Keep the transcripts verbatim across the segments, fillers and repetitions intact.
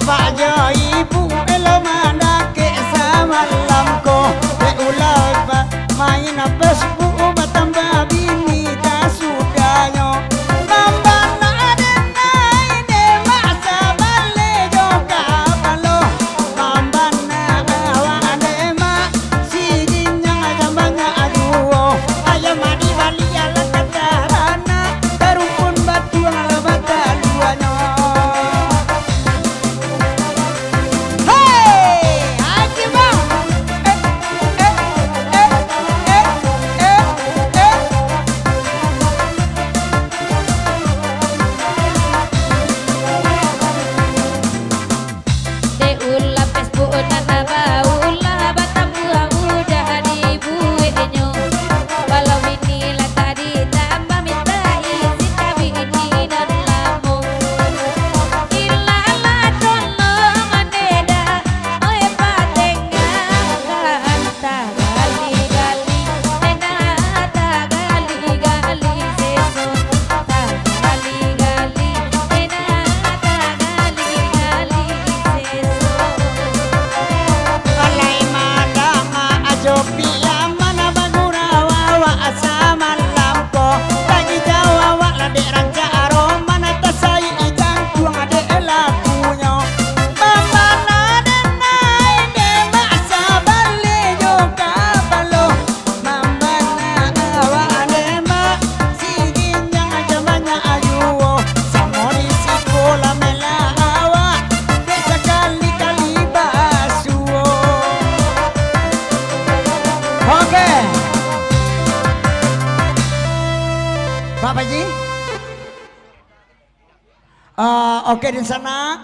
Pak jo ibu elo mandakek samalam ko, dek ulah ba-, main Facebook batambah bini kasudahnyo. Mambana den ai, den mak sabaleh jo kapalo. Mambana awak den mak, si ginjang macam banyak juo. Ayam adi bali alah kata bana, tarumpun batuang lah bataluanyo. Hei, Haji Bang. Eh, eh, eh, eh, eh, eh. Dek ulah Facebook nan baulah batambuah udah dibueknyo. Walau bini lah tadi tambah minta izin ka bini nan lamo. Ilah lah tolong aneda, oi patengahkan. Tagali-gali, ena tagali-gali seso. Tagali-gali, ena tagali-gali seso. Alai madama ajo piaman bagurau awak samalam ko. Bagi jauah awak lah dek rancak aroman, tasayik jantuang dek lakunyo. Mambana den ai, den mak sabaleh jo kapalo. Mambana awak den mak, si ginjang macam banyak juo. Samo di siko lah mela awak, dek sakali-kali basuo. Oke. Pak Paji? Ah, oke, di sana.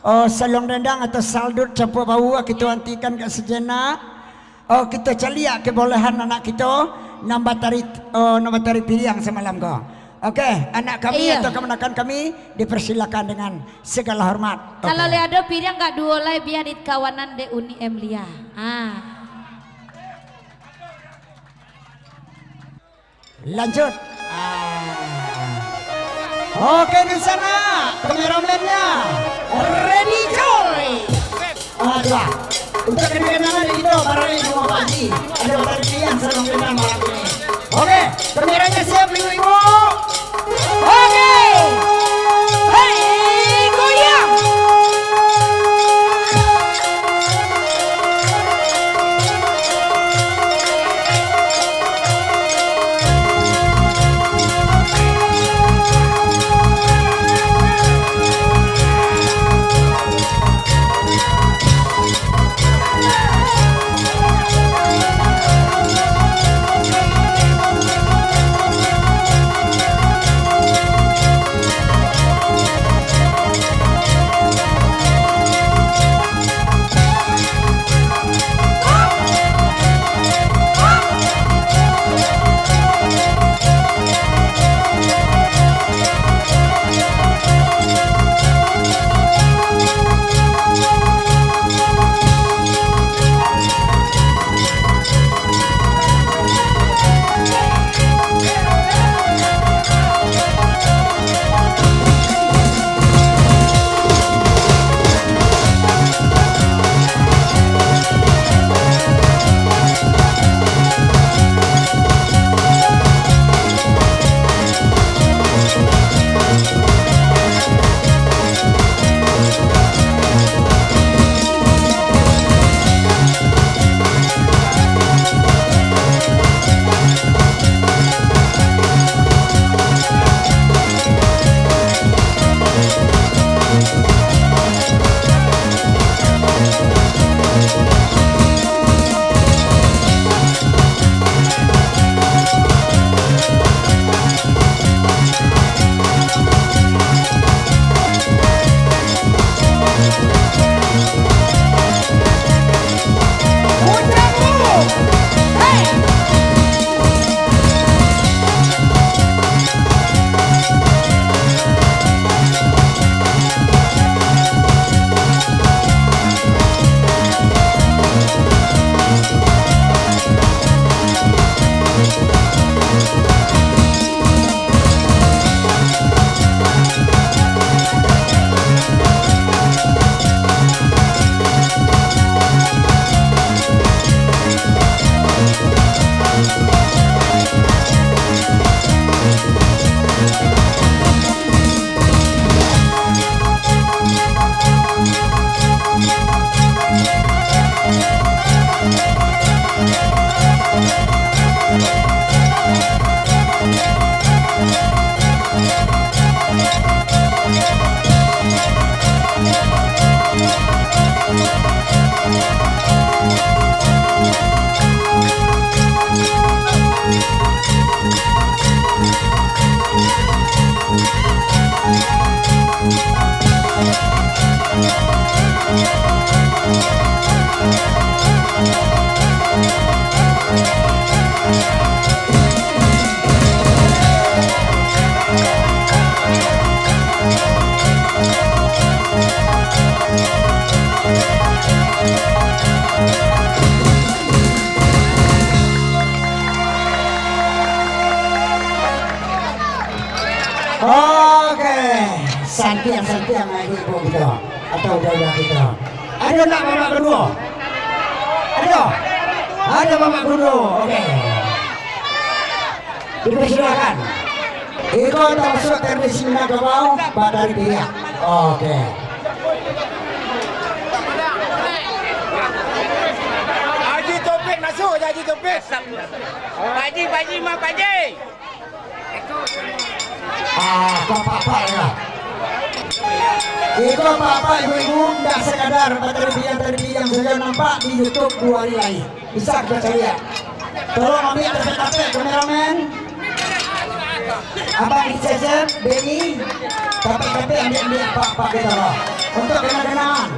Oh, saluang dendang atau saldut campua bau, kito antikan ka sajenak. Oh, kito caliak kebolehan anak kito nan batari, oh, nan batari piriang samalam ko. Oke, anak kami Iya. atau kamanakan kami, dipersilakan dengan segala hormat. Oke. Kalau lai ado piriang ka duo lai, bia dikawanan dek Uni Emlia. Ah. Lanjut. Ah. Oke, di sana kameramennya. Ready, coy. Aduh. Untuk kenal-kenalan dari kita, barang ini cuma Pak Haji. Ada orang pilihan sarang dengan malam ini. Oke, kameranya siap, ibu-ibu. Oke. Hei, goyang. Santiang-santiang aja ibu kita atau dada kita. Ada nak Bapak Guru? Ada? Ada Bapak Guru. Okey. Dipersilakan. Iko tamasuk tradisi Minangkabau, batari piriang. Okey. Haji Taufik masuk, Haji Taufik. Pak Haji, Pak Haji, mah Pak Haji. Ah, bapak-bapak ya. Iko bapak-bapak, ibu-ibu, ndak sekadar batari piriang-tari piriang sajo nampak di YouTube dua hari lai. Bisa kita cari ya. Tolong ambil tapek-tapek kameramen. Abang di Cecep, Benny, tapek-tapek ambil-ambil bapak-bapak kita lah. Untuk kenang-kenangan.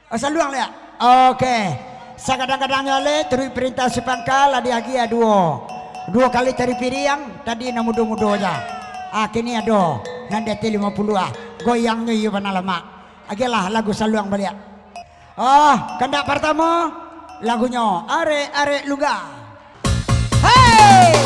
Oh, saluang liak. Oke. Sakadang-kadangnyo le, turuik parintah Supangka, lah diagiah duo. Duo kali tari piriang, tadi nan mudo-mudo ja. Ah, kini ado, nan di ateh limo puluah ah. Goyangnyo iyo bana lamak. Agiahlah lagu saluang baliak. Oh, kandak partamo, lagunyo Arek-arek Lungga. Hei!